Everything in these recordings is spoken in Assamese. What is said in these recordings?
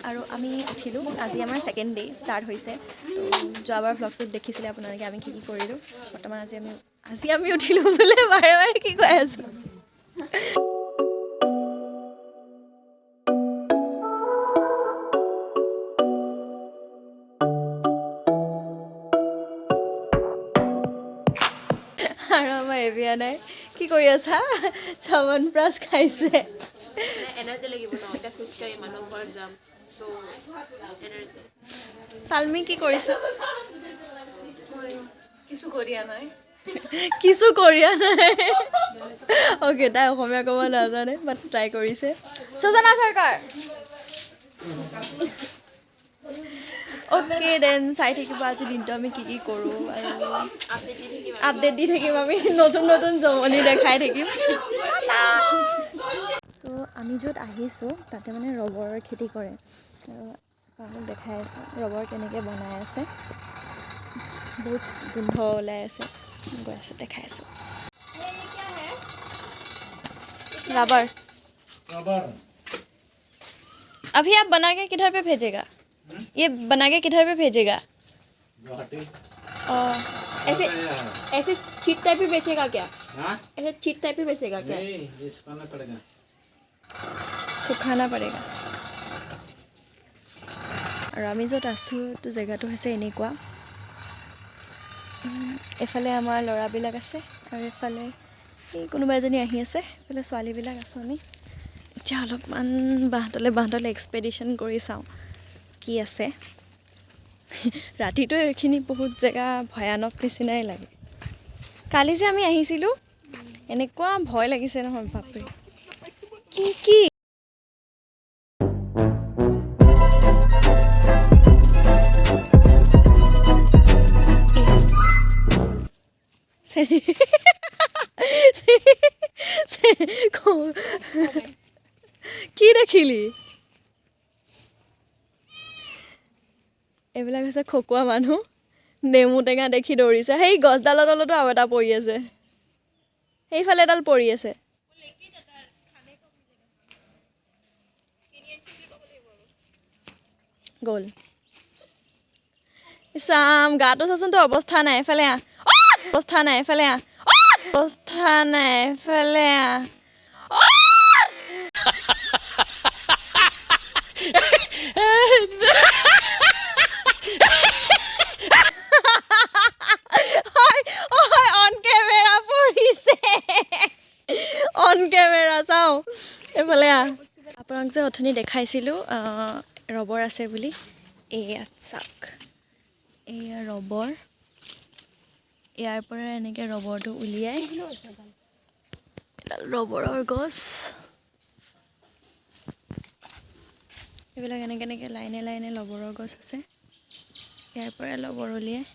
আৰু আমি উঠিলোঁ। আজি আমাৰ ছেকেণ্ড ডে ষ্টাৰ্ট হৈছে। তো যোৱাবাৰ ভ্লগটোত দেখিছিলে আপোনালোকে আমি কি কি কৰিলোঁ। বৰ্তমান আজি আমি উঠিলোঁ বোলে, বাৰে বাৰে কি কৈ আছোঁ। আৰু আমাৰ এভিয়ানাই কি কৰি আছা? চ্যৱনপ্ৰাশ খাইছে। এনাৰ্জি লাগিব ন, এতিয়া খোজকাঢ়ি মানুহ ঘৰত যাম, চ' এনাৰ্জি। চালমি, কি কৰিছা? মই কিছু কৰিয়া নাই। কিছু কৰিয়া নাই। অ'কে, তাই অসমীয়া ক'ব নাজানে, বাট ট্ৰাই কৰিছে। সুজনা চৰকাৰ। অ'কে then, চাই থাকিব আজি দিনটো আমি কি কি কৰোঁ আৰু আপডেট দি থাকিম। আপডেট দি থাকিম আমি, নতুন নতুন জমনি দেখাই থাকিম। তো আমি য'ত আহিছোঁ তাতে মানে ৰবৰৰ খেতি কৰে আৰু আপোনালোক দেখাই আছোঁ ৰবৰ কেনেকৈ বনাই আছে। বহুত গোন্ধ ওলাই আছে। গৈ আছোঁ, দেখাই আছোঁ। रबर। रबर। अभी आप बना के किधर पे भेजेगा? ये बना के किधर पे भेजेगा? गुवाहाटी। ऐसे ऐसे चीट टाइप ही बेचेगा क्या? हाँ। ऐसे चीट टाइप ही बेचेगा क्या? नहीं, ये सुखाना पड़ेगा। सुखाना पड़ेगा। আৰু আমি য'ত আছোঁ তো জেগাটো হৈছে এনেকুৱা। এইফালে আমাৰ ল'ৰাবিলাক আছে আৰু এইফালে এই কোনোবা এজনী আহি আছে, এইফালে ছোৱালীবিলাক আছোঁ আমি। এতিয়া অলপমান বাঁহতলে বাঁহতলে এক্সপেডিশ্যন কৰি চাওঁ কি আছে। ৰাতিটো এইখিনি বহুত জেগা ভয়ানক নিচিনাই লাগে। কালি যে আমি আহিছিলোঁ, এনেকুৱা ভয় লাগিছে নহয়, বাপৰে। কি কি কি দেখিলি? এইবিলাক হৈছে খকুৱা মানুহ, নেমু টেঙা দেখি দৌৰিছে। সেই গছডালৰ তলতো আৰু এটা পৰি আছে, সেইফালে এডাল পৰি আছে। গ'ল চাম। গাটো চাচোন তোৰ, অৱস্থা নাই। এফালে আহ। অৱস্থা নাই, এফালে আহ। অৱস্থা নাই, এফালে আহ। হয়, অন কেমেৰা পৰিছে, অন কেমেৰা। চাওঁ, এইফালে আহ। আপোনাক যে অথনি দেখাইছিলোঁ ৰবৰ আছে বুলি, এইয়াত চাওক, এয়া ৰবৰ। ইয়াৰ পৰা এনেকৈ ৰবৰটো উলিয়াই। এডাল ৰবৰৰ গছ। এইবিলাক এনেকৈ এনেকৈ লাইনে লাইনে ৰবৰৰ গছ আছে। ইয়াৰ পৰাই ৰবৰ উলিয়াই।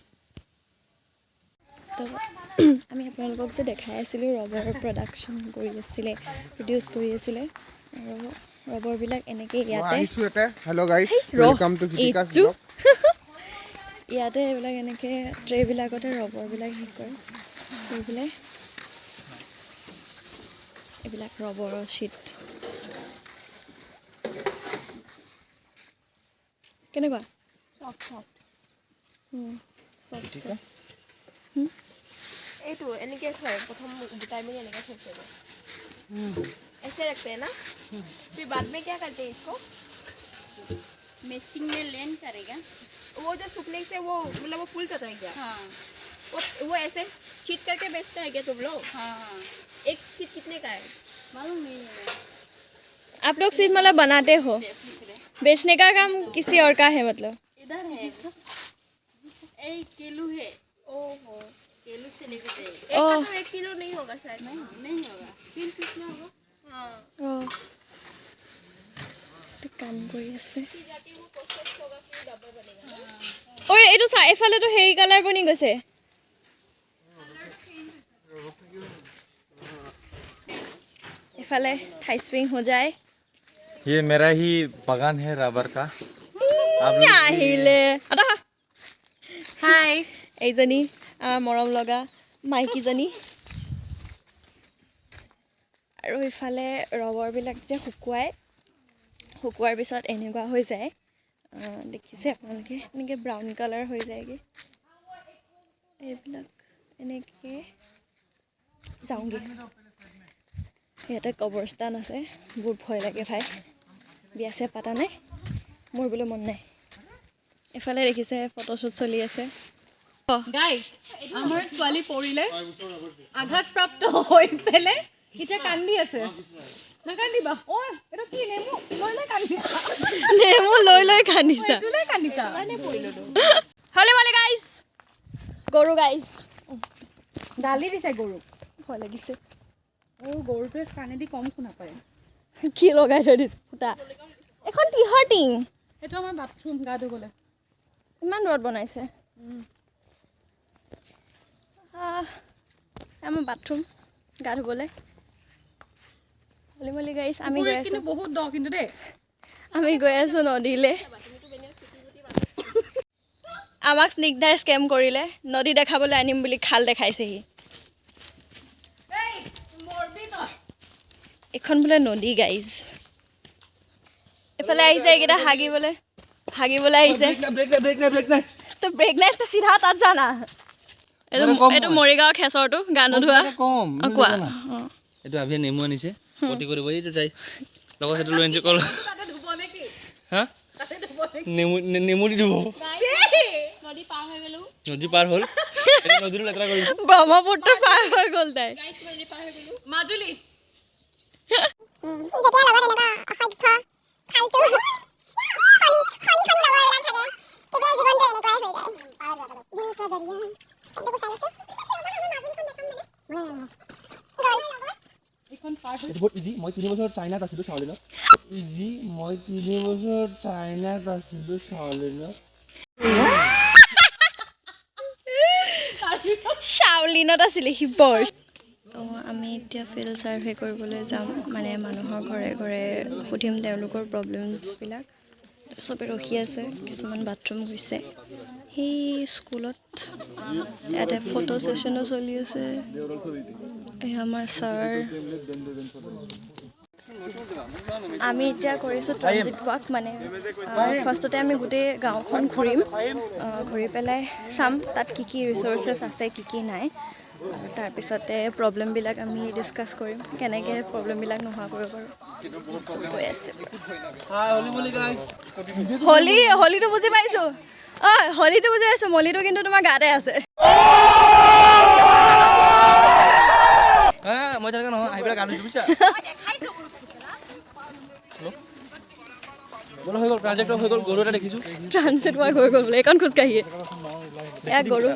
তো আমি আপোনালোকক যে দেখাই আছিলোঁ ৰবৰ প্ৰডাকশ্যন কৰি আছিলে, প্ৰডিউচ কৰি আছিলে আৰু ৰবৰবিলাক এনেকৈ মই ইয়াতে আহিছোঁ ইয়াতে। হেল্ল' গাইছ, ৰ, welcome to গীতিকাছ এইটো ব্লগ। ইয়াতে এইবিলাক এনেকৈ ট্ৰেবিলাকতে ৰবৰবিলাক হেৰি কৰে, কৰি পেলাই এইবিলাক ৰবৰৰ শ্বীট। কেনেকুৱা? Soft soft. Soft. এইটো এনেকে থয়, প্ৰথম গোটাই মেলি এনেকে থৈছে। ऐसे रखते हैं ना, फिर बाद में क्या करते हैं इसको? मिक्सिंग में लेन करेगा। वो जो सूखने से वो मतलब वो फूल जाता है क्या? हाँ। वो ऐसे छीट करके बेचता है क्या तुम लोग? हाँ। एक छीट कितने का है? मालूम नहीं है। आप लोग सिर्फ मतलब बनाते हो, बेचने का काम किसी और का है मतलब? इधर है, एक किलो है। ओहो। किलो से लेके जाएगा। एक का तो 1 किलो नहीं होगा शायद। नहीं, नहीं होगा। 3 पीस में होगा। हाँ। অঁ, কাম কৰি আছে। ঐ, এইটো চা, এইফালেতো হেৰি কালাৰ বনি গৈছে। এইফালে থাইচুইং হৈ যায়। ये मेरा ही बागान है रबर का। आप लोग আহিলে। হাই, এইজনী আমাৰ মৰম লগা মাইকীজনী। আৰু ইফালে ৰবৰবিলাক যেতিয়া শুকুৱাই, শুকোৱাৰ পিছত এনেকুৱা হৈ যায়। দেখিছে আপোনালোকে, এনেকৈ ব্ৰাউন কালাৰ হৈ যায়গৈ এইবিলাক। এনেকৈ যাওঁগৈ। ইয়াতে কবৰস্থান আছে, বহুত ভয় লাগে ভাই। বিয়া চিয়া পাতা নাই, মৰিবলৈ মন নাই। এফালে দেখিছে ফটোশ্বুট চলি আছে। গাইজ, আমাৰ ছোৱালী পৰিলে, আঘাতপ্ৰাপ্ত হৈ পেলাই এতিয়া কান্দি আছে। নাকান্দিবা। অ, এইটো কি নেমু লৈ লৈ কান্দিছা? নেমু লৈ লৈ কান্দিছা। এইটো লৈ কান্দিছা। হলে মানে গাইজ, গৰু গাইজ। গালি দিছে গৰুক। ভয় লাগিছে। অ, গৰুটোৱে কাণেদি কম শুনা পায়। কি লগাই থৈ দিছে ফুটা এখন? কিহৰ টিং? এইটো আমাৰ বাথৰুম, গা ধুবলৈ। ইমান দূৰত বনাইছে। আমাৰ বাথৰুম, গা ধুবলৈ। হলি মলি গাইছ, আমি গৈ আছোঁ। কিন্তু বহুত দ কিন্তু দেই। আমি গৈ আছোঁ নদীলৈ। আমাক স্নিগ্ধাই স্কেম কৰিলে, নদী দেখাবলৈ আনিম বুলি খাল দেখাইছেহি। এইখন বোলে নদী গাইজ। এইফালে আহিছে এইকেইটা হাগিবলৈ, হাগিবলৈ আহিছে। ব্ৰেক নাই, ব্ৰেক নাই, ব্ৰেক নাই। তো ব্ৰেক নাই তো চিধা তাত জানা। এইটো এইটো মৰিগাঁও খেচৰটো গা নোধোৱা। কম। অঁ, কোৱা। এইটো আভিয়ে নেমু আনিছে, পটি কৰিব। এইটো যাই লগত সেইটো লৈ আনিছে কল। হা, নেমু নেমু দি দিব। নদী পাৰ হৈ গ'লো। নদী পাৰ হ'ল, নদীটো লেতেৰা কৰিছে। ব্ৰহ্মপুত্ৰ পাৰ হৈ গ'ল তাই। মাজুলী। যেতিয়া লগত এনেকুৱা অসভ্য, ফাল্টু, শনি শনি শনি লগৰবিলাক থাকে, তেতিয়া জীৱনটো এনেকুৱাই হৈ যায়। দিল কা দৰিয়া এইটো চাই লৈছোঁ। গ'ল। এইখন পাৰ হৈ এইটো বহুত ইজি। মই 3 বছৰ চাইনাত আছিলোঁ চাওলিনত। ইজি। মই 3 বছৰ চাইনাত আছিলোঁ চাওলিনত। চাউলিনত আছিলে সি বৰ। তো আমি এতিয়া ফিল্ড ছাৰ্ভে কৰিবলৈ যাম, মানে মানুহৰ ঘৰে ঘৰে সুধিম তেওঁলোকৰ প্ৰব্লেমছবিলাক। চবে ৰখি আছে, কিছুমান বাথৰুম গৈছে। সেই স্কুলত ইয়াতে ফটো ছেশ্যনো চলি আছে। এই আমাৰ ছাৰ। আমি এতিয়া কৰিছোঁ ট্ৰানজিট ৱাক, মানে ফাৰ্ষ্টতে আমি গোটেই গাঁওখন ঘূৰিম, ঘূৰি পেলাই চাম তাত কি কি ৰিচ'ৰ্চেছ আছে, কি কি নাই। আৰু তাৰপিছতে প্ৰব্লেমবিলাক আমি ডিছকাছ কৰিম, কেনেকৈ প্ৰব্লেমবিলাক নোহোৱা কৰিব পাৰোঁ। চব গৈ আছে। হলি হলিটো বুজি পাইছোঁ। ঐ, হলিটো বুজি পাইছোঁ, মলিটো কিন্তু তোমাৰ গাতে আছে। মই তেনেকুৱা নহয়, আহি পেলাই গা ধুইছোঁ, বুজিছা। ব'লা, হৈ গ'ল, ট্ৰানজেক্ট হৈ গ'ল। গৰু এটা দেখিছোঁ। ট্ৰানজিট ৱাক হৈ গ'ল বোলে। এইকণ খোজকাঢ়িয়ে। এয়া গৰু,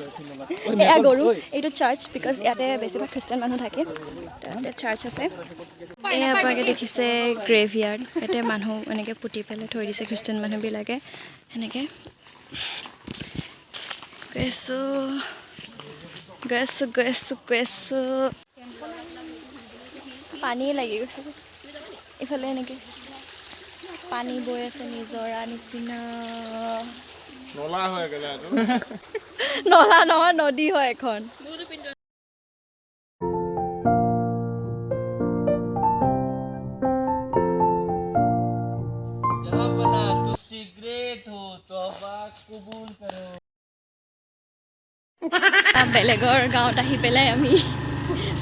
এয়া গৰু। এইটো চাৰ্চ, because ইয়াতে বেছিভাগ খ্ৰীষ্টান মানুহ থাকে, ইয়াতে চাৰ্চ আছে। এয়া আপোনালোকে দেখিছে গ্ৰেভয়াৰ্ড। ইয়াতে মানুহ এনেকৈ পুতি পেলাই থৈ দিছে খ্ৰীষ্টান মানুহবিলাকে। সেনেকৈ গৈ আছোঁ, গৈ আছোঁ, গৈ আছোঁ, গৈ আছোঁ। পানীয়ে লাগি গৈছে। ইফালে এনেকৈ পানী বৈ আছে নিজৰা নিচিনা। নলা হৈ গ'লে এইটো। নলা নহয়, নদী হয় এখন। जहाँ बना तू सिगरेट हो तौबा कबूल करो। বেলেগৰ গাঁৱত আহি পেলাই আমি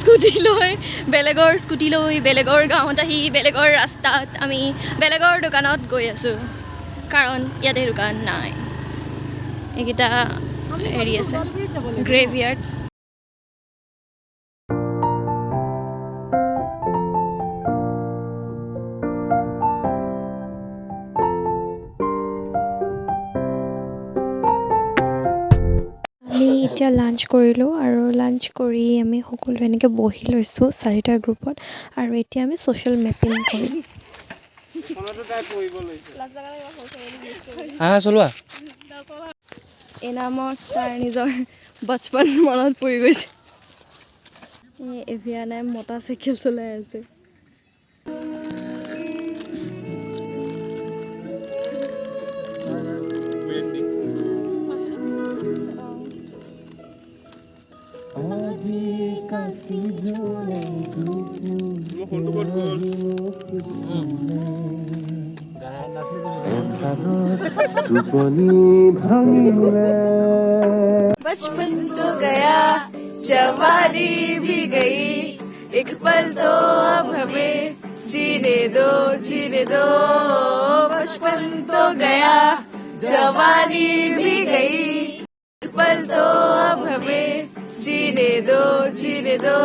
স্কুটি লৈ, বেলেগৰ স্কুটি লৈ, বেলেগৰ গাঁৱত আহি, বেলেগৰ ৰাস্তাত আমি বেলেগৰ দোকানত গৈ আছোঁ, কাৰণ ইয়াতে দোকান নাই। এইকেইটা হেৰি আছে, গ্ৰেভয়াৰ্ড। আমি এতিয়া লাঞ্চ কৰিলোঁ আৰু লাঞ্চ কৰি আমি সকলোৱে এনেকৈ বহি লৈছোঁ চাৰিটা গ্ৰুপত আৰু এতিয়া আমি ছ'চিয়েল মেপিং কৰিম। হা হা, চলোৱা। এনামত তাৰ নিজৰ বচপন মনত পৰি গৈছে। এই এভিয়ানাই মতা চাইকেল চলাই আছে। মোৰ ফোনটো ক'ত গ'ল? টোপনি ভাঙিলে। बचपन तो गया, जवानी भी गई, एक पल तो अब हमें जीने दो, जीने दो। बचपन तो गया, जवानी भी गई, एक पल तो अब हमें जीने दो, जीने दो।